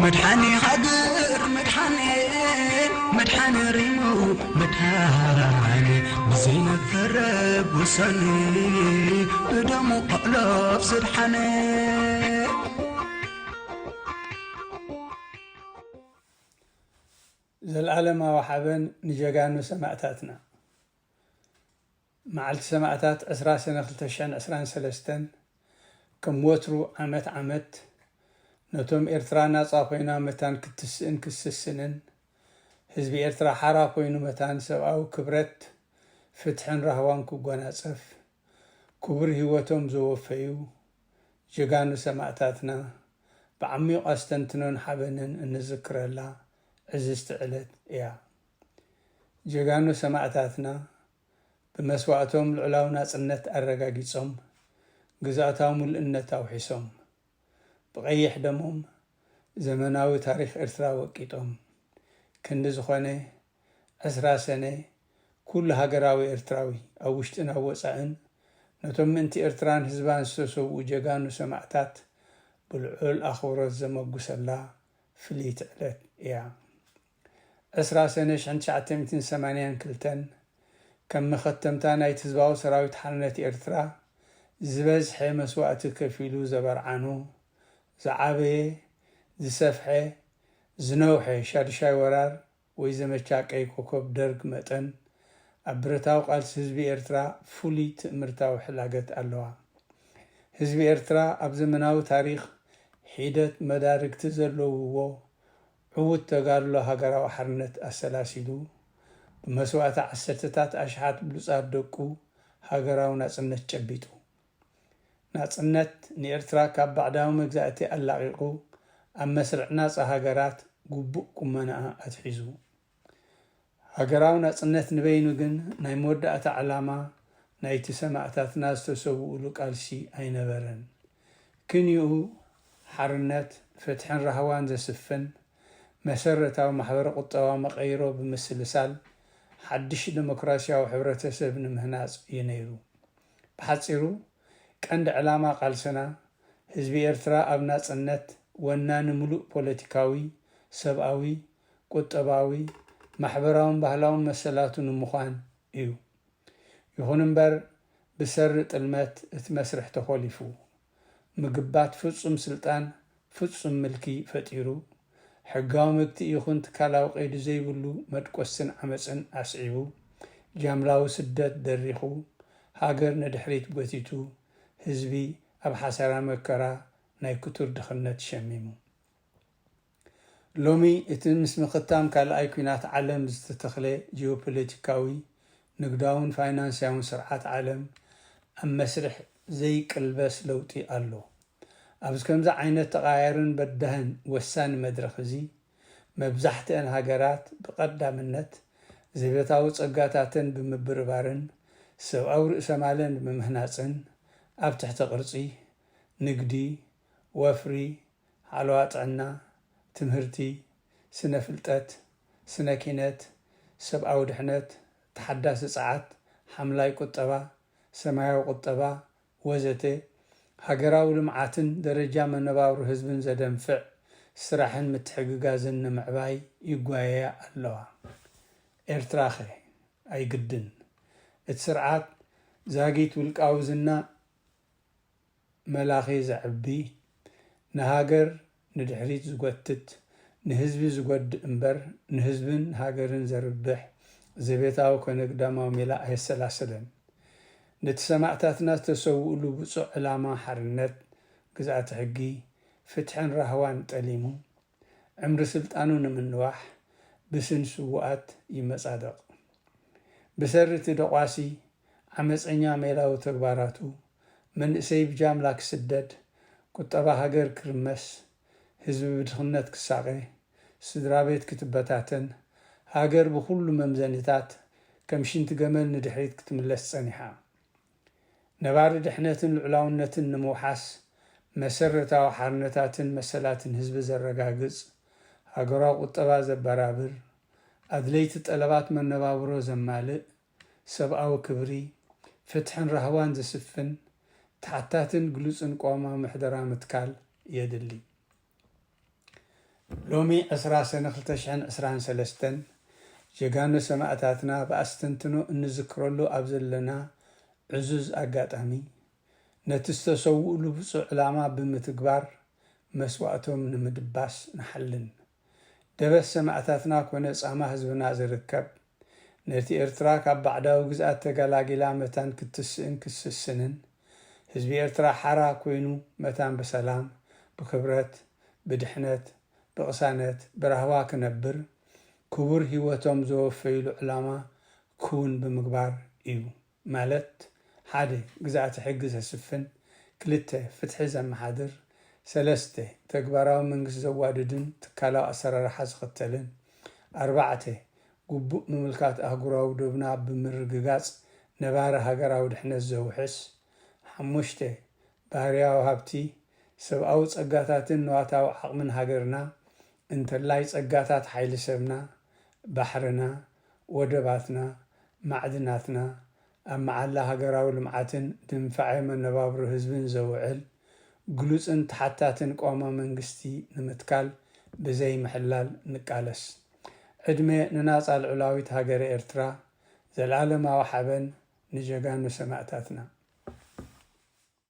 መድሓኒ ሃገር፣ መድሓኒ፣ መድሓኒ ሪሙ፣ መድሓኒ ብዘይነፈረ ውሳኔ ብደሙ ኣእላፍ ዘድሓነ። ዘልኣለማዊ ሓበን ንጀጋኑ ሰማእታትና። መዓልቲ ሰማእታት ዕስራ ሰነ ክልተ ሽሕን ዕስራን ሰለስተን፣ ከም ወትሩ ዓመት ዓመት፣ ነቶም ኤርትራ ናጻ ኮይና መታን ክትስእን ክትስስንን፣ ህዝቢ ኤርትራ ሓራ ኮይኑ መታን ሰብኣዊ ክብረት፣ ፍትሕን ራህዋን ክጎናጸፍ፣ ክቡር ህይወቶም ዘወፈዩ ጀጋኑ ሰማእታትና ብዓሚቕ ኣስተንትኖን ሓበንን እንዝክረላ ዕዝዝቲ ዕለት እያ። ጀጋኑ ሰማእታትና ብመስዋእቶም ልዑላዊ ናጽነት ኣረጋጊጾም፣ ግዝኣታዊ ምሉእነት ኣውሒሶም፣ ብቐይሕ ደሞም ዘመናዊ ታሪኽ ኤርትራ ወቂጦም። ክንዲ ዝኾነ፣ ዕስራ ሰነ፣ ኩሉ ሃገራዊ ኤርትራዊ፣ ኣብ ውሽጥን ኣብ ወጻእን፣ ነቶም ምእንቲ ኤርትራን ህዝባን ዝተሰውኡ ጀጋኑ ሰማእታት ብልዑል ኣኽብሮት ዘመጉሰላ ፍልይቲ ዕለት እያ። ዕስራ ሰነ ሽሕን ትሽዓተ ሚእትን ሰማንያን ክልተን፣ ከም መኸተምታ ናይቲ ህዝባዊ ሰራዊት ሓርነት ኤርትራ፣ ዝበዝሐ መስዋእቲ ከፊሉ ዘበርዓኑ፣ ዝዓበየ፣ ዝሰፍሐ፣ ዝነውሐ ሻዱሻይ ወራር ወይ ዘመቻ ቀይ ኮከብ ደርግ መጠን፣ ኣብ ብረታዊ ቃልሲ ህዝቢ ኤርትራ ፍሉይ ትእምርታዊ ሕላገት ኣለዋ። ህዝቢ ኤርትራ ኣብ ዘመናዊ ታሪኽ ሒደት መዳርግቲ ዘለውዎ ዕዉት ተጋድሎ ሃገራዊ ሓርነት ኣሰላሲሉ፣ ብመስዋእቲ ዓሰርተታት ኣሽሓት ብሉጻት ደቁ ሃገራዊ ናጽነት ጨቢጡ። ናጽነት ንኤርትራ ካብ ባዕዳዊ መግዛእቲ ኣላቒቑ፣ ኣብ መስርዕ ናጻ ሃገራት ግቡእ ቁመናኣ ኣትሒዙ። ሃገራዊ ናጽነት ንበይኑ ግን ናይ መወዳእታ ዕላማ ናይቲ ሰማእታትና ዝተሰውኡሉ ቃልሲ ኣይነበረን። ክንዩ ሓርነት፣ ፍትሕን ራህዋን ዘስፍን መሰረታዊ ማሕበረ ቁጠባዊ መቐይሮ ብምስልሳል ሓድሽ ደሞክራሲያዊ ሕብረተሰብ ንምህናጽ እዩ ነይሩ። ብሓጺሩ፣ ቀንዲ ዕላማ ቃልስና፣ ህዝቢ ኤርትራ ኣብ ናጽነት ወናኒ ምሉእ ፖለቲካዊ፣ ሰብኣዊ፣ ቁጠባዊ፣ ማሕበራውን ባህላውን መሰላቱ ንምዃን እዩ። ይኹን እምበር፣ ብሰሪ ጥልመት እቲ መስርሕ ተኾሊፉ። ምግባት ፍጹም ስልጣን ፍጹም ምልኪ ፈጢሩ፣ ሕጋዊ መብቲ ይኹን ትካላዊ ቀይዲ ዘይብሉ መድቆስን ዓመጽን ኣስዒቡ፣ ጃምላዊ ስደት ደሪኹ፣ ሃገር ንድሕሪት ጎቲቱ፣ ህዝቢ ኣብ ሓሳራ መከራ ናይ ክቱር ድኽነት ሸሚሙ። ሎሚ እቲ ምስ ምኽታም ካልኣይ ኲናት ዓለም ዝተተኽለ ጂኦፖለቲካዊ፣ ንግዳውን ፋይናንሳውን ስርዓት ዓለም ኣብ መስርሕ ዘይቅልበስ ለውጢ ኣሎ። ኣብዚ ከምዚ ዓይነት ተቐያያርን በዳህን ወሳኒ መድረኽ እዚ፣ መብዛሕትአን ሃገራት ብቐዳምነት ዘቤታዊ ጸጋታተን ብምብርባርን ሰብኣዊ ርእሰ ማለን ብምህናጽን፣ ኣብ ትሕቲ ቅርጺ፣ ንግዲ፣ ወፍሪ፣ ሓለዋ ጥዕና፣ ትምህርቲ፣ ስነ ፍልጠት፣ ስነ ኪነት፣ ሰብኣዊ ድሕነት፣ ተሓዳሲ ጸዓት፣ ሓምላይ ቁጠባ፣ ሰማያዊ ቁጠባ፣ ወዘተ፣ ሃገራዊ ልምዓትን ደረጃ መነባብሮ ህዝብን ዘደንፍዕ ስራሕን ምትሕግጋዝን ንምዕባይ ይጓየያ ኣለዋ። ኤርትራኸ? ኣይግድን። እቲ ስርዓት ዛጊት ውልቃዊ ዝና መላኺ ዘዕቢ፣ ንሃገር ንድሕሪት ዝጎትት፣ ንህዝቢ ዝጎድእ እምበር፣ ንህዝብን ሃገርን ዘርብሕ ዘቤታዊ ኮነ ግዳማዊ ሜላ ኣየሰላሰለን። ነቲ ሰማእታትና ዝተሰውኡሉ ብጹዕ ዕላማ ሓርነት፣ ግዝኣተ ሕጊ፣ ፍትሕን ራህዋን ጠሊሙ፣ ዕምሪ ስልጣኑ ንምንዋሕ ብስም ስዉኣት ይመጻደቕ። ብሰሪ እቲ ደቋሲ ዓመጸኛ ሜላዊ ተግባራቱ፣ መንእሰይ ብጃምላ ክስደድ፣ ቁጠባ ሃገር ክርመስ፣ ህዝቢ ብድኽነት ክሳቐ፣ ስድራ ቤት ክትበታተን፣ ሃገር ብኹሉ መምዘኒታት ከም ሽንቲ ገመል ንድሕሪት ክትምለስ ጸኒሓ። ነባሪ ድሕነትን ልዑላውነትን ንምውሓስ፣ መሰረታዊ ሓርነታትን መሰላትን ህዝቢ ዘረጋግጽ፣ ሃገራዊ ቁጠባ ዘበራብር፣ ኣድለይቲ ጠለባት መነባብሮ ዘማልእ፣ ሰብኣዊ ክብሪ፣ ፍትሕን ራህዋን ዘስፍን፣ ተሓታትን ግሉጽን ቅዋማዊ ምሕደራ ምትካል የድሊ። ሎሚ ዕስራ ሰነ ክልተ ሽሕን ዕስራን ሰለስተን፣ ጀጋኑ ሰማእታትና ብኣስተንትኖ እንዝክረሉ ኣብ ዘለና ዕዙዝ ኣጋጣሚ፣ ነቲ ዝተሰውኡሉ ብጹእ ዕላማ ብምትግባር መስዋእቶም ንምድባስ ንሓልን። ደበስ ሰማእታትና ኮነ ጻማ ህዝብና ዝርከብ፣ ነቲ ኤርትራ ካብ ባዕዳዊ ግዝኣት ተገላጊላ መታን ክትስእን ክትስስንን፣ ህዝቢ ኤርትራ ሓራ ኮይኑ መታን ብሰላም፣ ብክብረት፣ ብድሕነት፣ ብቕሳነት፣ ብራህዋ ክነብር፣ ክቡር ህይወቶም ዘወፈይሉ ዕላማ ክውን ብምግባር እዩ። ማለት፣ ሓደ፣ ግዝኣተ ሕጊ ዘስፍን፣ ክልተ፣ ፍትሒ ዘመሓድር፣ ሰለስተ፣ ተግባራዊ መንግስቲ ዘዋድድን ትካላዊ ኣሰራርሓ ዝኽተልን፣ ኣርባዕተ፣ ግቡእ ምምልካት ኣህጉራዊ ዶብና ብምርግጋጽ ነባሪ ሃገራዊ ድሕነት ዘውሕስ፣ ሓሙሽተ፣ ባህርያዊ ሃብቲ፣ ሰብኣዊ ጸጋታትን ንዋታዊ ዓቕምን ሃገርና፣ እንተላይ ጸጋታት ሓይሊ ሰብና፣ ባሕርና፣ ወደባትና፣ ማዕድናትና፣ ኣብ መዓላ ሃገራዊ ልምዓትን ድንፋዐ መነባብሮ ህዝብን ዘውዕል ግሉጽን ተሓታትን ቅዋማዊ መንግስቲ ንምትካል ብዘይ ምሕላል ንቃለስ። ዕድመ ንናጻ ልዑላዊት ሃገረ ኤርትራ፣ ዘልኣለማዊ ሓበን ንጀጋኑ ሰማእታትና።